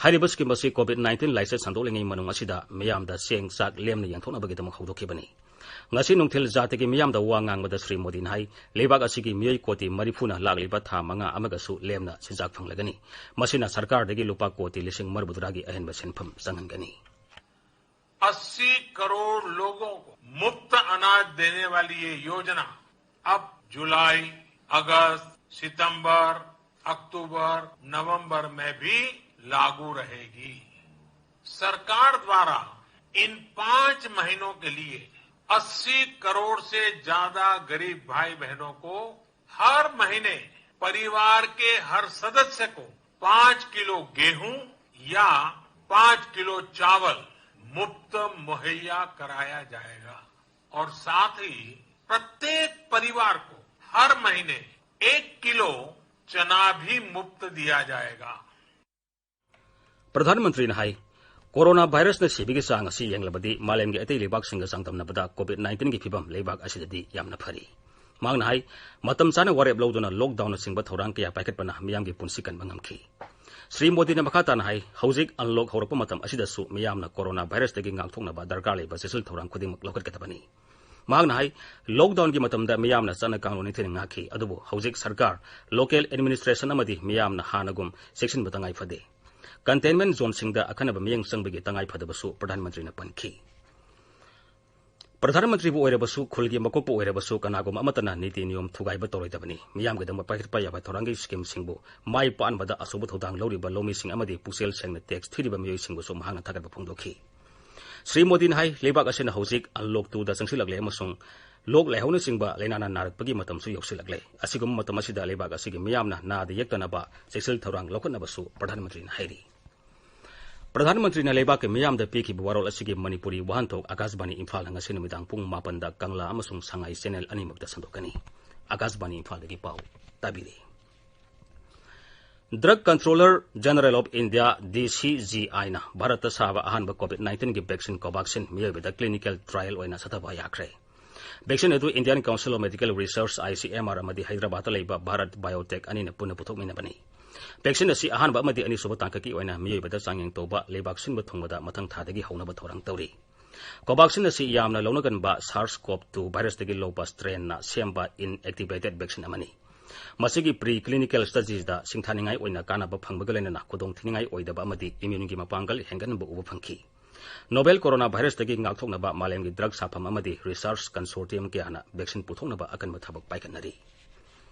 ꯍꯥꯏꯔꯤꯕ ꯁ꯭ꯀꯤꯝ ꯑꯁꯤ ꯀꯣꯚꯤꯗ ꯅꯥꯏꯟꯇꯤꯟ ꯂꯥꯏꯆꯠ ꯁꯟꯗꯣꯛꯂꯤꯉꯩ ꯃꯅꯨꯡ ꯑꯁꯤꯗ ꯃꯤꯌꯥꯝꯗ ꯆꯦꯡ ꯆꯥꯛ ꯂꯦꯝꯅ ꯌꯦꯟꯊꯣꯛꯅꯕꯒꯤꯗꯃꯛ ꯍꯧꯗꯣꯛꯈꯤꯕꯅꯤ꯫ ꯉꯁꯤ ꯅꯨꯡꯊꯤꯜ ꯖꯥꯇꯤꯒꯤ ꯃꯤꯌꯥꯝꯗ ꯋꯥ ꯉꯥꯡꯕꯗ ꯁ꯭ꯔꯤ ꯃꯣꯗꯤꯅ ꯍꯥꯏ, ꯂꯩꯕꯥꯛ ꯑꯁꯤꯒꯤ ꯃꯤꯑꯣꯏ ꯀꯣꯇꯤ ꯃꯔꯤꯐꯨꯅ ꯂꯥꯛꯂꯤꯕ ꯊꯥ ꯃꯉꯥ ꯑꯃꯒꯁꯨ ꯂꯦꯝꯅ ꯆꯤꯟꯖꯥꯛ ꯐꯪꯂꯒꯅꯤ꯫ ꯃꯁꯤꯅ ꯁꯔꯀꯥꯔꯗꯒꯤ ꯂꯨꯄꯥ ꯀꯣꯇꯤ ꯂꯤꯁꯤꯡ ꯃꯔꯤꯐꯨꯇꯔꯥꯒꯤ ꯑꯍꯦꯟꯕ ꯁꯦꯟꯐꯝ ꯆꯪꯍꯟꯒꯅꯤ꯫ अस्सी करोड़ लोगों को मुफ्त अनाज देने वाली ये योजना अब जुलाई, अगस्त, सितंबर, अक्टूबर, नवंबर में भी लागू रहेगी। सरकार द्वारा इन पांच महीनों के लिए अस्सी करोड़ से ज्यादा गरीब भाई बहनों को हर महीने परिवार के हर सदस्य को पाँच किलो गेहूं या पाँच किलो चावल मुफ्त मुहैया कराया जाएगा और साथ ही प्रत्येक परिवार को हर महीने एक किलो चना भी मुफ्त दिया जाएगा। ꯄ꯭ꯔꯙꯥꯟ ꯃꯟꯇ꯭ꯔꯤꯅ ꯍꯥꯏ, ꯀꯣꯔꯣꯅꯥ ꯚꯥꯏꯔꯁꯅ ꯁꯤꯕꯒꯤ ꯆꯥꯡ ꯑꯁꯤ ꯌꯦꯡꯂꯕꯗꯤ ꯃꯥꯂꯦꯝꯒꯤ ꯑꯇꯩ ꯂꯩꯕꯥꯛꯁꯤꯡꯒ ꯆꯥꯡꯗꯝꯅꯕꯗ ꯀꯣꯚꯤꯗ ꯅꯥꯏꯟꯇꯤꯟꯒꯤ ꯐꯤꯕꯝ ꯂꯩꯕꯥꯛ ꯑꯁꯤꯗꯗꯤ ꯌꯥꯝꯅ ꯐꯔꯤ꯫ ꯃꯍꯥꯛꯅ ꯍꯥꯏ, ꯃꯇꯝ ꯆꯥꯅ ꯋꯥꯔꯦꯞ ꯂꯧꯗꯨꯅ ꯂꯣꯛꯗꯥꯎꯟꯅꯆꯤꯡꯕ ꯊꯧꯔꯥꯡ ꯀꯌꯥ ꯄꯥꯏꯈꯠꯄꯅ ꯃꯤꯌꯥꯝꯒꯤ ꯄꯨꯟꯁꯤ ꯀꯟꯕ ꯉꯝꯈꯤ꯫ ꯁ꯭ꯔꯤ ꯃꯣꯗꯤꯅ ꯃꯈꯥ ꯇꯥꯅ ꯍꯥꯏ, ꯍꯧꯖꯤꯛ ꯑꯟꯂꯣꯛ ꯍꯧꯔꯛꯄ ꯃꯇꯝ ꯑꯁꯤꯗꯁꯨ ꯃꯤꯌꯥꯝꯅ ꯀꯣꯔꯣꯅꯥ ꯚꯥꯏꯔꯁꯇꯒꯤ ꯉꯥꯛꯊꯣꯛꯅꯕ ꯗꯔꯀꯥꯔ ꯂꯩꯕ ꯆꯦꯛꯁꯤꯜ ꯊꯧꯔꯥꯡ ꯈꯨꯗꯤꯡꯃꯛ ꯂꯧꯈꯠꯀꯗꯕꯅꯤ꯫ ꯃꯍꯥꯛꯅ ꯍꯥꯏ, ꯂꯣꯛꯗꯥꯎꯟꯒꯤ ꯃꯇꯝꯗ ꯃꯤꯌꯥꯝꯅ ꯆꯠꯅ ꯀꯥꯡꯂꯣꯟ ꯅꯤꯡꯊꯤꯅ ꯉꯥꯛꯈꯤ, ꯑꯗꯨꯕꯨ ꯍꯧꯖꯤꯛ ꯁꯔꯀꯥꯔ, ꯂꯣꯀꯦꯜ ꯑꯦꯗꯃꯤꯅꯤꯁꯇ꯭ꯔꯦꯁꯟ ꯑꯃꯗꯤ ꯃꯤꯌꯥꯝꯅ ꯍꯥꯟꯅꯒꯨꯝ ꯆꯦꯛꯁꯤꯟꯕ ꯇꯉꯥꯏ ꯐꯗꯦ꯫ ꯀꯟꯇꯦꯟꯃꯦꯟ ꯖꯣꯟꯁꯤꯡꯗ ꯑꯈꯟꯅꯕ ꯃꯤꯠꯌꯦꯡ ꯆꯪꯕꯒꯤ ꯇꯉꯥꯏ ꯐꯗꯕꯁꯨ ꯄ꯭ꯔꯙꯥꯟ ꯃꯟꯇ꯭ꯔꯤꯅ ꯄꯟꯈꯤ꯫ ꯄ꯭ꯔꯙꯥꯟ ꯃꯟꯇ꯭ꯔꯤꯕꯨ ꯑꯣꯏꯔꯕꯁꯨ, ꯈꯨꯜꯒꯤ ꯃꯀꯣꯛꯄꯨ ꯑꯣꯏꯔꯕꯁꯨ, ꯀꯅꯥꯒꯨꯝꯕ ꯑꯃꯠꯇꯅ ꯅꯤꯇꯤ ꯅꯤꯌꯣꯝ ꯊꯨꯒꯥꯏꯕ ꯇꯧꯔꯣꯏꯗꯕꯅꯤ꯫ ꯃꯤꯌꯥꯝꯒꯤꯗꯃꯛ ꯄꯥꯏꯈꯠꯄ ꯌꯥꯕ ꯊꯧꯔꯥꯡꯒꯤ ꯁ꯭ꯀꯤꯝꯁꯤꯡꯕꯨ ꯃꯥꯏ ꯄꯥꯛꯍꯟꯕꯗ ꯑꯆꯧꯕ ꯊꯧꯗꯥꯡ ꯂꯧꯔꯤꯕ ꯂꯧꯃꯤꯁꯤꯡ ꯑꯃꯗꯤ ꯄꯨꯛꯆꯦꯜ ꯁꯦꯡꯅ ꯇꯦꯛꯁ ꯊꯤꯔꯤꯕ ꯃꯤꯑꯣꯏꯁꯤꯡꯕꯨꯁꯨ ꯃꯍꯥꯛꯅ ꯊꯥꯒꯠꯄ ꯐꯣꯡꯗꯣꯛꯈꯤ꯫ ꯁ꯭ꯔꯤ ꯃꯣꯗꯤꯅ ꯍꯥꯏ, ꯂꯩꯕꯥꯛ ꯑꯁꯤꯅ ꯍꯧꯖꯤꯛ ꯑꯟꯂꯣꯛ ꯇꯨꯗ ꯆꯪꯁꯤꯜꯂꯛꯂꯦ ꯑꯃꯁꯨꯡ ꯂꯣꯛ ꯂꯥꯏꯍꯧꯅꯆꯤꯡꯕ ꯂꯥꯏꯅꯥꯅ ꯅꯥꯔꯛꯄꯒꯤ ꯃꯇꯝꯁꯨ ꯌꯧꯁꯤꯜꯂꯛꯂꯦ꯫ ꯑꯁꯤꯒꯨꯝꯕ ꯃꯇꯝ ꯑꯁꯤꯗ ꯂꯩꯕꯥꯛ ꯑꯁꯤꯒꯤ ꯃꯤꯌꯥꯝꯅ ꯅꯥꯗ ꯌꯦꯛꯇꯅꯕ ꯆꯦꯛꯁꯤꯜ ꯊꯧꯔꯥꯡ ꯂꯧꯈꯠꯅꯕꯁꯨ ꯄ꯭ꯔꯙꯥꯟ ꯃꯟꯇ꯭ꯔꯤꯅ ꯍꯥꯏꯔꯤ꯫ ꯄ꯭ꯔꯙꯥꯟ ꯃꯟꯇ꯭ꯔꯤꯅ ꯂꯩꯕꯥꯛꯀꯤ ꯃꯤꯌꯥꯝꯗ ꯄꯤꯈꯤꯕ ꯋꯥꯔꯣꯜ ꯑꯁꯤꯒꯤ ꯃꯅꯤꯄꯨꯔꯤ ꯋꯥꯍꯟꯊꯣꯛ ꯑꯀꯥꯁꯕꯥꯅꯤ ꯏꯝꯐꯥꯜꯅ ꯉꯁꯤ ꯅꯨꯃꯤꯗꯥꯡ ꯄꯨꯡ ꯃꯥꯄꯟꯗ ꯀꯪꯂꯥ ꯑꯃꯁꯨꯡ ꯁꯉꯥꯏ ꯆꯦꯅꯦꯜ ꯑꯅꯤꯃꯛꯇ ꯁꯟꯗꯣꯛꯀꯅꯤ꯫ ꯑꯀꯥꯁꯕꯥꯅꯤ ꯏꯝꯐꯥꯜꯗꯒꯤ ꯄꯥꯎ ꯇꯥꯕꯤꯔꯤ꯫ Drug Controller General of India, D C G I ꯅ ꯚꯥꯔꯠꯇ ꯁꯥꯕ ꯑꯍꯥꯟꯕ ꯀꯣꯚꯤꯗ ꯅꯥꯏꯟꯇꯤꯟꯒꯤ ꯚꯦꯛꯁꯤꯟ ꯀꯣꯚꯥꯛꯁꯤꯟ ꯃꯤꯑꯣꯏꯕꯗ ꯀ꯭ꯂꯤꯅꯤꯀꯦꯜ ꯇ꯭ꯔꯥꯏꯌꯦꯜ ꯑꯣꯏꯅ ꯁꯊꯕ ꯌꯥꯈ꯭ꯔꯦ꯫ ꯚꯦꯛꯁꯤꯟ ꯑꯗꯨ Indian Council of Medical Research, I C M R, ꯑꯃꯗꯤ ꯍꯩꯗ꯭ꯔꯕꯥꯗꯇ ꯂꯩꯕ ꯚꯥꯔꯠ ꯕꯥꯌꯣꯇꯦꯛ ꯑꯅꯤꯅ ꯄꯨꯟꯅ ꯄꯨꯊꯣꯛꯃꯤꯟꯅꯕꯅꯤ꯫ ꯚꯦꯛꯁꯤꯟ ꯑꯁꯤ ꯑꯍꯥꯟꯕ ꯑꯃꯗꯤ ꯑꯅꯤꯁꯨꯕ ꯇꯥꯡꯀꯛꯀꯤ ꯑꯣꯏꯅ ꯃꯤꯑꯣꯏꯕꯗ ꯆꯥꯡꯌꯦꯡ ꯇꯧꯕ ꯂꯩꯕꯥꯛ ꯁꯤꯟꯕ ꯊꯨꯡꯕꯗ ꯃꯊꯪ ꯊꯥꯗꯒꯤ ꯍꯧꯅꯕ ꯊꯧꯔꯥꯡ ꯇꯧꯔꯤ꯫ ꯀꯣꯚꯥꯛꯁꯤꯟ ꯑꯁꯤ ꯌꯥꯝꯅ ꯂꯧꯅꯒꯟꯕ SARS-CoV two ꯚꯥꯏꯔꯁꯇꯒꯤ ꯂꯧꯕ ꯁ꯭ꯇ꯭ꯔꯦꯟꯅ ꯁꯦꯝꯕ inactivated ꯚꯦꯛꯁꯤꯟ ꯑꯃꯅꯤ꯫ ꯃꯁꯤꯒꯤ ꯄ꯭ꯔꯤ ꯀ꯭ꯂꯤꯅꯤꯀꯦꯜ ꯁ꯭ꯇꯗꯤꯁꯇ ꯁꯤꯡꯊꯥꯅꯤꯡꯉꯥꯏ ꯑꯣꯏꯅ ꯀꯥꯟꯅꯕ ꯐꯪꯕꯒ ꯂꯣꯏꯅꯅ ꯈꯨꯗꯣꯡꯊꯤꯅꯤꯡꯉꯥꯏ ꯑꯣꯏꯗꯕ ꯑꯃꯗꯤ ꯏꯝꯌꯨꯟꯒꯤ ꯃꯄꯥꯡꯒꯜ ꯍꯦꯟꯒꯠꯍꯟꯕ ꯎꯕ ꯐꯪꯈꯤ꯫ ꯅꯣꯚꯦꯜ ꯀꯣꯔꯣꯅꯥ ꯚꯥꯏꯔꯁꯇꯒꯤ ꯉꯥꯛꯊꯣꯛꯅꯕ ꯃꯥꯂꯦꯝꯒꯤ ꯗ꯭ꯔꯒ ꯁꯥꯐꯝ ꯑꯃꯗꯤ ꯔꯤꯁꯔꯆ ꯀꯟꯁꯣꯔꯇꯤꯌꯝ ꯀꯌꯥꯅ ꯚꯦꯛꯁꯤꯟ ꯄꯨꯊꯣꯛꯅꯕ ꯑꯀꯟꯕ ꯊꯕꯛ ꯄꯥꯏꯈꯠꯅꯔꯤ꯫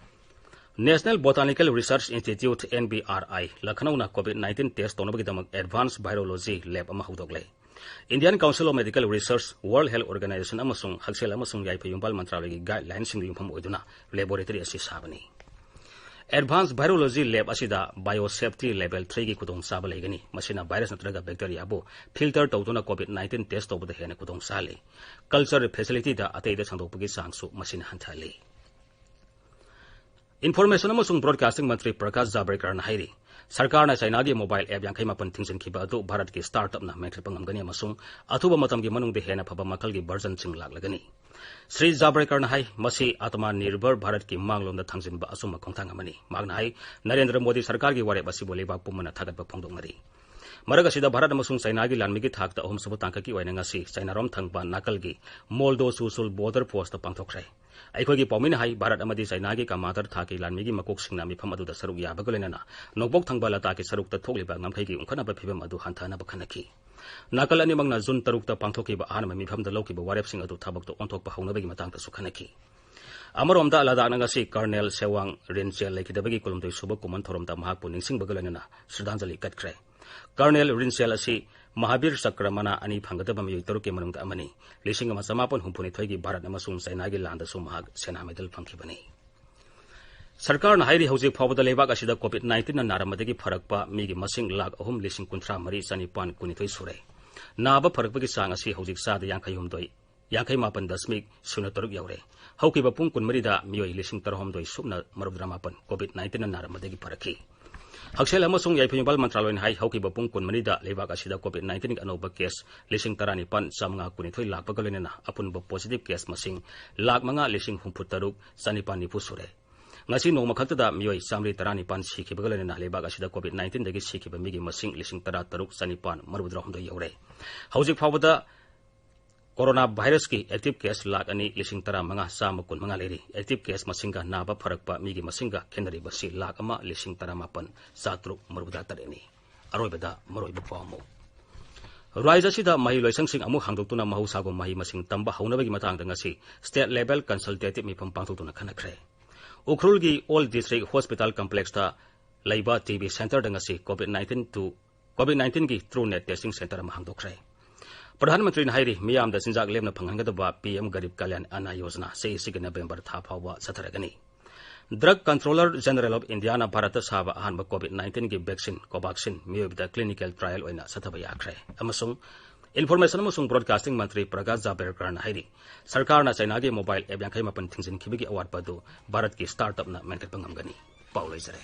National Botanical Research Institute, N B R I, ꯂꯈꯅꯧꯅ ꯀꯣꯚꯤꯗ ꯅꯥꯏꯟꯇꯤꯟ ꯇꯦꯁ ꯇꯧꯅꯕꯒꯤꯗꯃꯛ ꯑꯦꯗꯚꯥꯟꯁ ꯚꯥꯏꯔꯣꯂꯣꯖꯤ ꯂꯦꯕ ꯑꯃ ꯍꯧꯗꯣꯛꯂꯦ꯫ Indian Council of Medical Research, World Health Organization ꯑꯃꯁꯨꯡ ꯍꯛꯁꯦꯜ ꯑꯃꯁꯨꯡ ꯌꯥꯏꯐ ꯌꯨꯝꯕꯥꯜ ꯃꯟꯇ꯭ꯔꯥꯂꯌꯒꯤ guideline ꯁꯤꯡꯗ ꯌꯨꯝꯐꯝ ꯑꯣꯏꯗꯨꯅ laboratory ꯑꯁꯤ ꯁꯥꯕꯅꯤ꯫ Advanced Virology Lab ꯑꯁꯤꯗ Biosafety Level three ꯒꯤ ꯈꯨꯗꯣꯡꯆꯥꯕ ꯂꯩꯒꯅꯤ꯫ ꯃꯁꯤꯅ virus ꯅꯠꯇ꯭ꯔꯒ bacteria ꯕꯨ filter ꯇꯧꯗꯨꯅ COVID nineteen test ꯇꯧꯕꯗ ꯍꯦꯟꯅ ꯈꯨꯗꯣꯡ ꯆꯥꯍꯜꯂꯤ꯫ Culture facility ꯗ ꯑꯇꯩꯗ ꯁꯟꯗꯣꯛꯄꯒꯤ ꯆꯥꯡꯁꯨ ꯃꯁꯤꯅ ꯍꯟꯊꯍꯜꯂꯤ꯫ Information ꯑꯃꯁꯨꯡ Broadcasting ꯃꯟꯇ꯭ꯔꯤ ꯄ꯭ꯔꯀꯥꯁ ꯖꯥꯕ꯭ꯔꯦꯀꯔꯅ ꯍꯥꯏꯔꯤ, ꯁꯔꯀꯥꯔꯅ ꯆꯥꯏꯅꯥꯒꯤ mobile app ꯌꯥꯡꯈꯩ ꯃꯥꯄꯟ ꯊꯤꯡꯖꯤꯟꯈꯤꯕ ꯑꯗꯨ ꯚꯥꯔꯠꯀꯤ startup ꯅ ꯃꯦꯟꯈꯠꯄ ꯉꯝꯒꯅꯤ ꯑꯃꯁꯨꯡ ꯑꯊꯨꯕ ꯃꯇꯝꯒꯤ ꯃꯅꯨꯡꯗ ꯍꯦꯟꯅ ꯐꯕ ꯃꯈꯜꯒꯤ version ꯁꯤꯡ ꯂꯥꯛꯂꯒꯅꯤ꯫ ꯁ꯭ꯔꯤ ꯖꯥꯕ꯭ꯔꯦꯀꯔꯅ ꯍꯥꯏ, ꯃꯁꯤ Atmanirbhar Bharat ꯀꯤ ꯃꯥꯡꯂꯣꯝꯗ ꯊꯥꯡꯖꯤꯟꯕ ꯑꯆꯨꯝꯕ ꯈꯣꯡꯊꯥꯡ ꯑꯃꯅꯤ꯫ ꯃꯍꯥꯛꯅ ꯍꯥꯏ, ꯅꯔꯦꯟꯗ꯭ꯔ ꯃꯣꯗꯤ ꯁꯔꯀꯥꯔꯒꯤ ꯋꯥꯔꯦꯞ ꯑꯁꯤꯕꯨ ꯂꯩꯕꯥꯛ ꯄꯨꯝꯕꯅ ꯊꯥꯒꯠꯄ ꯐꯣꯡꯗꯣꯛꯅꯔꯤ꯫ ꯃꯔꯛ ꯑꯁꯤꯗ, ꯚꯥꯔꯠ ꯑꯃꯁꯨꯡ ꯆꯥꯏꯅꯥꯒꯤ ꯂꯥꯟꯃꯤꯒꯤ ꯊꯥꯛꯇ ꯑꯍꯨꯝꯁꯨꯕ ꯇꯥꯡꯀꯛꯀꯤ ꯑꯣꯏꯅ ꯉꯁꯤ ꯆꯥꯏꯅꯥꯔꯣꯝ ꯊꯪꯕ ꯅꯥꯀꯜꯒꯤ ꯃꯣꯜꯗꯣ ꯆꯨꯁꯨꯜ border post ꯇ ꯄꯥꯡꯊꯣꯛꯈ꯭ꯔꯦ꯫ ꯑꯩꯈꯣꯏꯒꯤ ꯄꯥꯎꯃꯤꯅ ꯍꯥꯏ, ꯚꯥꯔꯠ ꯑꯃꯗꯤ ꯆꯥꯏꯅꯥꯒꯤ commander ꯊꯥꯛꯀꯤ ꯂꯥꯟꯃꯤꯒꯤ ꯃꯀꯣꯛꯁꯤꯡꯅ ꯃꯤꯐꯝ ꯑꯗꯨꯗ ꯁꯔꯨꯛ ꯌꯥꯕꯒ ꯂꯣꯏꯅꯅ ꯅꯣꯡꯄꯣꯛ ꯊꯪꯕ ꯂꯗꯥꯈꯀꯤ ꯁꯔꯨꯛꯇ ꯊꯣꯛꯂꯤꯕ ꯉꯝꯈꯩꯒꯤ ꯎꯪꯈꯠꯅꯕ ꯐꯤꯚꯝ ꯑꯗꯨ ꯍꯟꯊꯍꯟꯅꯕ ꯈꯟꯅꯈꯤ꯫ ꯅꯥꯀꯜ ꯑꯅꯤꯃꯛꯅ ꯖꯨꯟ ꯇꯔꯨꯛꯇ ꯄꯥꯡꯊꯣꯛꯈꯤꯕ ꯑꯍꯥꯟꯕ ꯃꯤꯐꯝꯗ ꯂꯧꯈꯤꯕ ꯋꯥꯔꯦꯞꯁꯤꯡ ꯑꯗꯨ ꯊꯕꯛꯇ ꯑꯣꯟꯊꯣꯛꯄ ꯍꯧꯅꯕꯒꯤ ꯃꯇꯥꯡꯗꯁꯨ ꯈꯟꯅꯈꯤ꯫ ꯑꯃꯔꯣꯝꯗ, ꯂꯗꯥꯈꯅ ꯉꯁꯤ Colonel Sewang Rinchel ꯂꯩꯈꯤꯗꯕꯒꯤ ꯀꯨꯟꯍꯨꯝꯗꯣꯏ ꯁꯨꯕ ꯀꯨꯝꯑꯣꯟ ꯊꯧꯔꯝꯗ ꯃꯍꯥꯛꯄꯨ ꯅꯤꯡꯁꯤꯡꯕꯒ ꯂꯣꯏꯅꯅ ꯁ꯭ꯔꯗꯥꯟꯖꯂꯤ ꯀꯠꯈ꯭ꯔꯦ꯫ Colonel Rinchel ꯑꯁꯤ ꯃꯍꯥꯕꯤꯔ ꯆꯀ꯭ꯔ ꯃꯅꯥ ꯑꯅꯤ ꯐꯪꯒꯗꯕ ꯃꯤꯑꯣꯏ ꯇꯔꯨꯛꯀꯤ ꯃꯅꯨꯡꯗ ꯑꯃꯅꯤ꯫ ꯂꯤꯁꯤꯡ ꯑꯃ ꯆꯃꯥꯄꯟ ꯍꯨꯝꯐꯨꯅꯤꯊꯣꯏꯒꯤ ꯚꯥꯔꯠ ꯑꯃꯁꯨꯡ ꯆꯥꯏꯅꯥꯒꯤ ꯂꯥꯟꯗꯁꯨ ꯃꯍꯥꯛ ꯁꯦꯅꯥ medal ꯐꯪꯈꯤꯕꯅꯤ꯫ ꯁꯔꯀꯥꯔꯅ ꯍꯥꯏꯔꯤ, ꯍꯧꯖꯤꯛ ꯐꯥꯎꯕꯗ ꯂꯩꯕꯥꯛ ꯑꯁꯤꯗ COVID nineteen ꯅ ꯅꯥꯔꯝꯕꯗꯒꯤ ꯐꯔꯛꯄ ꯃꯤꯒꯤ ꯃꯁꯤꯡ ꯂꯥꯈ ꯑꯍꯨꯝ ꯂꯤꯁꯤꯡ ꯀꯨꯟꯊ꯭ꯔꯥ ꯃꯔꯤ ꯆꯅꯤꯄꯥꯟ ꯀꯨꯟꯅꯤꯊꯣꯏ ꯁꯨꯔꯦ꯫ ꯅꯥꯕ ꯐꯔꯛꯄꯒꯤ ꯆꯥꯡ ꯑꯁꯤ ꯍꯧꯖꯤꯛ ꯆꯥꯗ ꯌꯥꯡꯈꯩ ꯍꯨꯝꯗꯣꯏ, ꯌꯥꯡꯈꯩ ꯃꯥꯄꯟ ꯗꯁꯃꯤꯛ ꯁꯤꯅꯣ ꯇꯔꯨꯛ ꯌꯧꯔꯦ꯫ ꯍꯧꯈꯤꯕ ꯄꯨꯡ ꯀꯨꯟꯃꯔꯤꯗ ꯃꯤꯑꯣꯏ ꯂꯤꯁꯤꯡ ꯇꯔꯥꯍꯨꯝꯗꯣꯏ ꯁꯨꯞꯅ ꯃꯔꯤꯐꯨꯇꯔꯥ ꯃꯥꯄꯟ COVID nineteen ꯅ ꯅꯥꯔꯝꯕꯗꯒꯤ ꯐꯔꯛꯈꯤ꯫ ꯍꯛꯁꯦꯜ ꯑꯃꯁꯨꯡ ꯌꯥꯏꯐ ꯌꯨꯝꯕꯥꯜ ꯃꯟꯇ꯭ꯔꯥꯂꯣꯏꯅ ꯍꯥꯏ, ꯍꯧꯈꯤꯕ ꯄꯨꯡ ꯀꯨꯟꯃꯔꯤꯗ ꯂꯩꯕꯥꯛ ꯑꯁꯤꯗ COVID nineteen ꯒꯤ ꯑꯅꯧꯕ case ꯂꯤꯁꯤꯡ ꯇꯔꯥꯅꯤꯄꯥꯟ ꯆꯥꯃꯉꯥ ꯀꯨꯟꯅꯤꯊꯣꯏ ꯂꯥꯛꯄꯒ ꯂꯣꯏꯅꯅ ꯑꯄꯨꯟꯕ positive case ꯃꯁꯤꯡ ꯂꯥꯈ ꯃꯉꯥ ꯂꯤꯁꯤꯡ ꯍꯨꯝꯐꯨ ꯇꯔꯨꯛ ꯆꯅꯤꯄꯥꯟ ꯅꯤꯐꯨ ꯁꯨꯔꯦ꯫ ꯉꯁꯤ ꯅꯣꯡꯃ ꯈꯛꯇꯗ ꯃꯤꯑꯣꯏ ꯆꯥꯃꯔꯤ ꯇꯔꯥꯅꯤꯄꯥꯟ ꯁꯤꯈꯤꯕꯒ ꯂꯣꯏꯅꯅ ꯂꯩꯕꯥꯛ ꯑꯁꯤꯗ COVID nineteen ꯗꯒꯤ ꯁꯤꯈꯤꯕ ꯃꯤꯒꯤ ꯃꯁꯤꯡ ꯂꯤꯁꯤꯡ ꯇꯔꯥ ꯇꯔꯨꯛ ꯆꯅꯤꯄꯥꯟ ꯃꯔꯤꯐꯨꯇꯔꯥꯍꯨꯝꯗꯣꯏ ꯌꯧꯔꯦ꯫ ꯍꯧꯖꯤꯛ ꯐꯥꯎꯕꯗ corona virus ꯀꯤ active case ꯂꯥꯈ ꯑꯅꯤ ꯂꯤꯁꯤꯡ ꯇꯔꯥꯃꯉꯥ ꯆꯥꯝꯃ ꯀꯨꯟꯃꯉꯥ ꯂꯩꯔꯤ꯫ Active case ꯃꯁꯤꯡꯒ ꯅꯥꯕ ꯐꯔꯛꯄ ꯃꯤꯒꯤ ꯃꯁꯤꯡꯒ ꯈꯦꯠꯅꯔꯤꯕꯁꯤ ꯂꯥꯈ ꯑꯃ ꯂꯤꯁꯤꯡ ꯇꯔꯥꯃꯥꯄꯟ ꯆꯥꯇ꯭ꯔꯨꯛ ꯃꯔꯤꯐꯨꯇꯔꯦꯠꯅꯤ꯫ ꯑꯔꯣꯏꯕꯗ ꯃꯔꯨꯑꯣꯏꯕ ꯄꯥꯎ ꯑꯃꯨꯛ꯫ ꯔꯥꯖ꯭ꯌ ꯑꯁꯤꯗ ꯃꯍꯩ ꯂꯣꯏꯁꯪꯁꯤꯡ ꯑꯃꯨꯛ ꯍꯥꯡꯗꯣꯛꯇꯨꯅ ꯃꯍꯧꯁꯥꯒꯨꯝ ꯃꯍꯩ ꯃꯁꯤꯡ ꯇꯝꯕ ꯍꯧꯅꯕꯒꯤ ꯃꯇꯥꯡꯗ ꯉꯁꯤ state level consultative ꯃꯤꯐꯝ ꯄꯥꯡꯊꯣꯛꯇꯨꯅ ꯈꯟꯅꯈ꯭ꯔꯦ꯫ ꯎꯈ꯭ꯔꯨꯜꯒꯤ All District Hospital Complex ꯇ ꯂꯩꯕ TB centre ꯗ ꯉꯁꯤ COVID nineteen to, COVID nineteen ꯒꯤ TrueNat testing centre ꯑꯃ ꯍꯥꯡꯗꯣꯛꯈ꯭ꯔꯦ꯫ ꯄ꯭ꯔꯙꯥꯟ ꯃꯟꯇ꯭ꯔꯤꯅ ꯍꯥꯏꯔꯤ, ꯃꯤꯌꯥꯝꯗ ꯆꯤꯟꯖꯥꯛ ꯂꯦꯝꯅ ꯐꯪꯍꯟꯒꯗꯕ ꯄꯤ ꯑꯦꯝ ꯒꯔꯤꯕ ꯀꯂꯌꯥꯟ ꯑꯟꯅ ꯌꯣꯖꯅꯥ ꯆꯍꯤ ꯑꯁꯤꯒꯤ ꯅꯕꯦꯝꯕꯔ ꯊꯥ ꯐꯥꯎꯕ ꯆꯠꯊꯔꯒꯅꯤ꯫ ꯗ꯭ꯔꯒ ꯀꯟꯇ꯭ꯔꯣꯂꯔ ꯖꯦꯅꯔꯦꯜ ꯑꯣꯐ ꯏꯟꯗꯤꯌꯥꯅ ꯚꯥꯔꯠꯇ ꯁꯥꯕ ꯑꯍꯥꯟꯕ ꯀꯣꯚꯤꯗ ꯅꯥꯏꯟꯇꯤꯟꯒꯤ ꯚꯦꯛꯁꯤꯟ ꯀꯣꯚꯥꯛꯁꯤꯟ ꯃꯤꯑꯣꯏꯕꯗ ꯀ꯭ꯂꯤꯅꯤꯀꯦꯜ ꯇ꯭ꯔꯥꯏꯌꯦꯜ ꯑꯣꯏꯅ ꯆꯠꯊꯕ ꯌꯥꯈ꯭ꯔꯦ꯫ ꯑꯃꯁꯨꯡ ꯏꯟꯐꯣꯔꯃꯦꯁꯟ ꯑꯃꯁꯨꯡ ꯕ꯭ꯔꯣꯗꯀꯥꯁꯇꯤꯡ ꯃꯟꯇ꯭ꯔꯤ ꯄ꯭ꯔꯀꯥꯁ ꯖꯥꯕꯦꯔꯀꯔꯅ ꯍꯥꯏꯔꯤ, ꯁꯔꯀꯥꯔꯅ ꯆꯥꯏꯅꯥꯒꯤ ꯃꯣꯕꯥꯏꯜ ꯑꯦꯞ ꯌꯥꯡꯈꯩ ꯃꯥꯄꯟ ꯊꯤꯡꯖꯤꯟꯈꯤꯕꯒꯤ ꯑꯋꯥꯠꯄ ꯑꯗꯨ ꯚꯥꯔꯠꯀꯤ ꯁ꯭ꯇꯥꯔꯠ ꯑꯞꯅ ꯃꯦꯟꯈꯠꯄ ꯉꯝꯒꯅꯤ꯫ ꯄꯥꯎ ꯂꯣꯏꯖꯔꯦ꯫